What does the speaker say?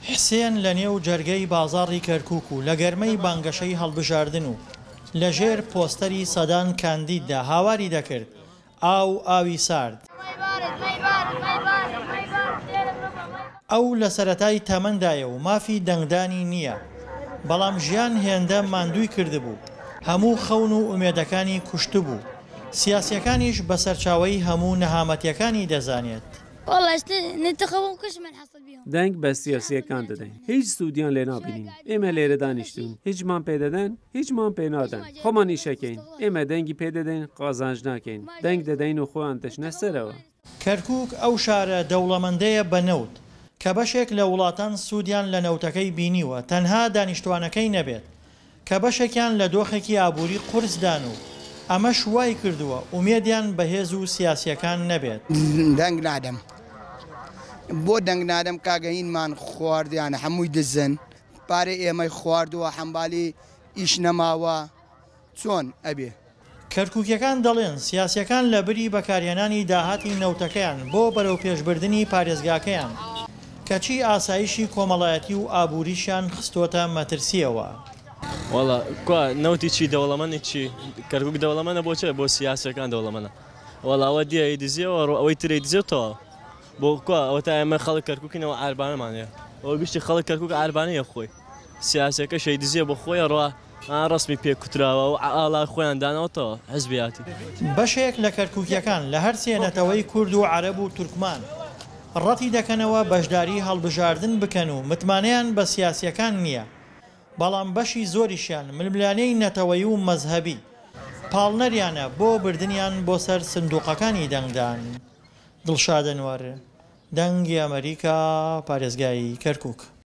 حسێن لە نێو جەرگەی بازاڕی کەرکوک و لە گەرمەی بانگەشەی هەڵبژاردن و لە ژێر پۆستەری سەدان کاندیددا هاواری دەکرد، ئاو ئاوی سارد. ئەو لە سەرەتای تەمەندایە و مافی دەنگدانی نییە، بەڵام ژیان هێندە ماندووی کردبوو، هەموو خەون و ئومێدەکانی کوشتبوو، سیاسییەکانیش بە سەرچاوەی هەموو نەهامەتییەکانی دەزانێت. دەنگ بە سیاسییەکان دەدەین، هیچ سوودیان لێ نابینین، ئێمە لێرە دانیشتووین، هیچمان پێ دەدەن؟ هیچمان پێ نادەن، خۆمان ئیشەکەین، ئێمە دەنگی پێ دەدەین قازانج ناکەین، دەنگ دەدەین و خۆیان دەچنە سەرەوە. کەرکوک ئەو شارە دەوڵەمەندەیە بە نەوت، کە بەشێک لە وڵاتان سوودیان لە نەوتەکەی بینیوە تەنها دانیشتوانەکەی نەبێت، کە بەشێکیان لە دۆخێکی ئابووری قورسدان و ئەمەش وایکردووە ئومێدیان بە هێز و سیاسییەکان نەبێت. دەنگ نادەم بۆ دەنگ نادەم کاکە هینمان خواردیانە هەمووی دزن پارەی ئێمەی خواردووە حەمبالی ئیش نەماوە چۆن ئەبێ. کەرکوکیەکان دەڵێن، سیاسیەکان لە بری بەکارهێنانی داهاتی نەوتەکەیان بۆ بەرەوپێشبردنی پارێزگاکەیان، کەچی ئاسایشی کۆمەڵایەتی و ئابوریشیان خستۆتە مەترسیەوە. وەڵا کوا نەوتی چی دەوڵەمەنی چی کەرکوک دەوڵەمەنە بۆ چێ بۆ سیاسەکان دەوڵەمەنە وەڵا ئەوە دیە ئەیدزیەوە ڕۆ ئەوەی تر ئەیدزێ تەواو بۆ کوا ئەوەتا ئێمە خەڵک کەرکوکینەوە عاربانەمان هەیە ئەوە گشتی خەڵک کەرکوک عاربانەیە خۆی سیاسەکەش ئەیدزیە بۆ خۆی ئەڕوا ئا ڕەسمی پێ کوتراوە و ئاڵای خۆیان داناوەتەوە حزبیاتی. بەشێک لە کەرکوکیەکان لە هەرسێ نەتەوەی کورد و عەرەب و تورکمان ڕەتی دەکەنەوە بەشداری هەڵبژاردن بکەن و متمانەیان بە سیاسیەکان نییە، بەڵام بەشی زۆریشیان ململانێی نەتەوەیی و مەزهەبی پاڵنەریانە بۆ بردنیان بۆ سەر سندوقەکانی دەنگدان. دڵشاد ئەنوەر، دەنگی ئەمەریکا، پارێزگای کەرکوک.